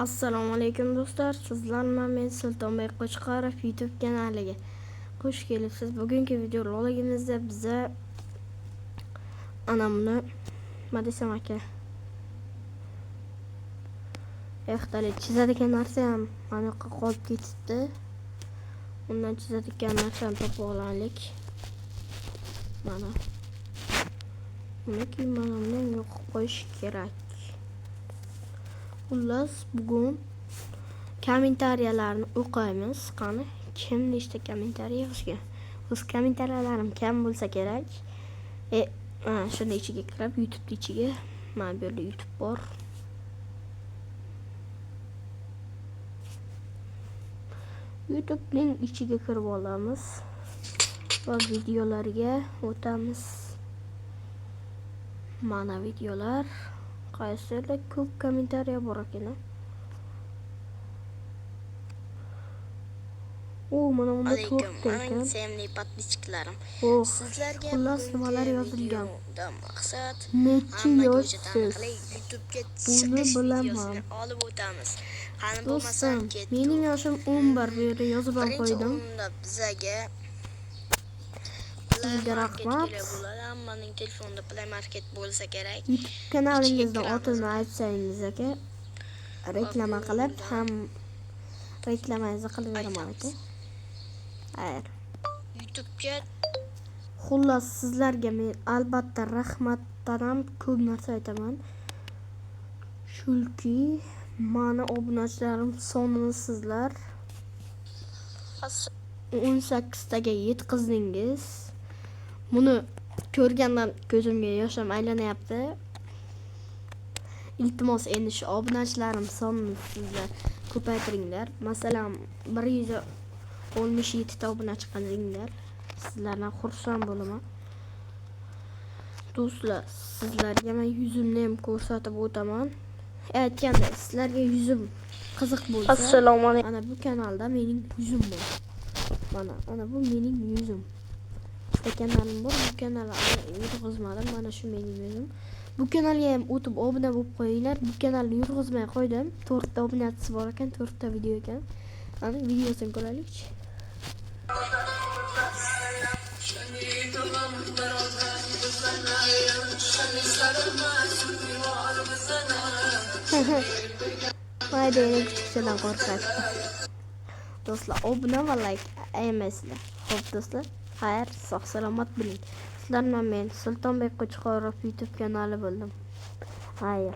Assalomu alaykum do'stlar. Sizlar bilan men Sultonbek Qo'chqorov YouTube kanaliga xush kelibsiz. Bugungi videoroligimizda biza ana buni nima desam aka, ehtali chizadigan narsa ham mana yoqqa qolib ketibdi. Undan chizadigan narsani topib olaylik. Mana. Uni keyin mana bundan yoqib qo'yish kerak. Xullas, bugun kommentariyalarni o'qiymiz. Qani, kim nechta kommentariya yozgan? O'z kommentariyalarim kam bo'lsa kerak. Shuni ichiga kirib, YouTube'ni ichiga, mana bu yerda YouTube bor. YouTube'ning ichiga kirib olamiz va videolarga o'tamiz. Mana videolar. Qaysi yerda ko'p kommentariya bor ekan? O, mana unda to'rtta ekan. Sevimli podpischikalarim. Oh, Sizlarga xullas nimalar bugungi yozilgan? videoda maqsad Nechi hammaga o'sha yoshsiz? taniqli YouTube'ga Buni chiqish bilaman. videosini olib o'tamiz. Qani bo'lmasa Do'stim, ketdik. mening yoshim 11, bu yerda yozib ham Birinchi qo'ydim. o'rinda bizaga Play Sizga Market rahmat. kerak bo'ladi. Hammaning telefonida Play Market bo'lsa kerak. YouTube kanalingizni Ichiga kiramiz. otini aytsangiz aka, reklama qilib ham reklamangizni qilib beraman aka. Xayr. YouTube'ga Xullas, sizlarga men albatta rahmatdan ham ko'p narsa aytaman. Chunki mani obunachilarim sonini sizlar 18 taga yetkazdingiz. Buni ko'rgandan ko'zimga yosh ham aylanyapti. Iltimos, endi shu obunachilarim sonini sizlar ko'paytiringlar. Masalan, 167 ta obunachi qilinglar. Sizlardan xursand bo'laman. Do'stlar, sizlarga men yuzimni ham ko'rsatib o'taman. Aytganda, sizlarga yuzim qiziq bo'lsa, Assalomu alaykum. Ana bu kanalda mening yuzim bor. Mana, ana bu mening yuzim. Ikkita kanalim bor, bu kanalni yurg'izmadim. Mana shu mening yuzim. Bu kanalga ham o'tib obuna bo'lib qo'yinglar. Bu kanalni yurg'izmay qo'ydim. 4 ta obunachisi bor ekan, 4 ta video ekan. Ana videosini ko'raylikchi. Mayda yana kuchukchadan qo'rqyapti. Do'stlar, obuna va like ayamaysizlar. Xo'p do'stlar, xayr, sog' salomat bo'ling. Sizlar bilan men Sultonbek Qo'chqorov YouTube kanali bo'ldim. Xayr.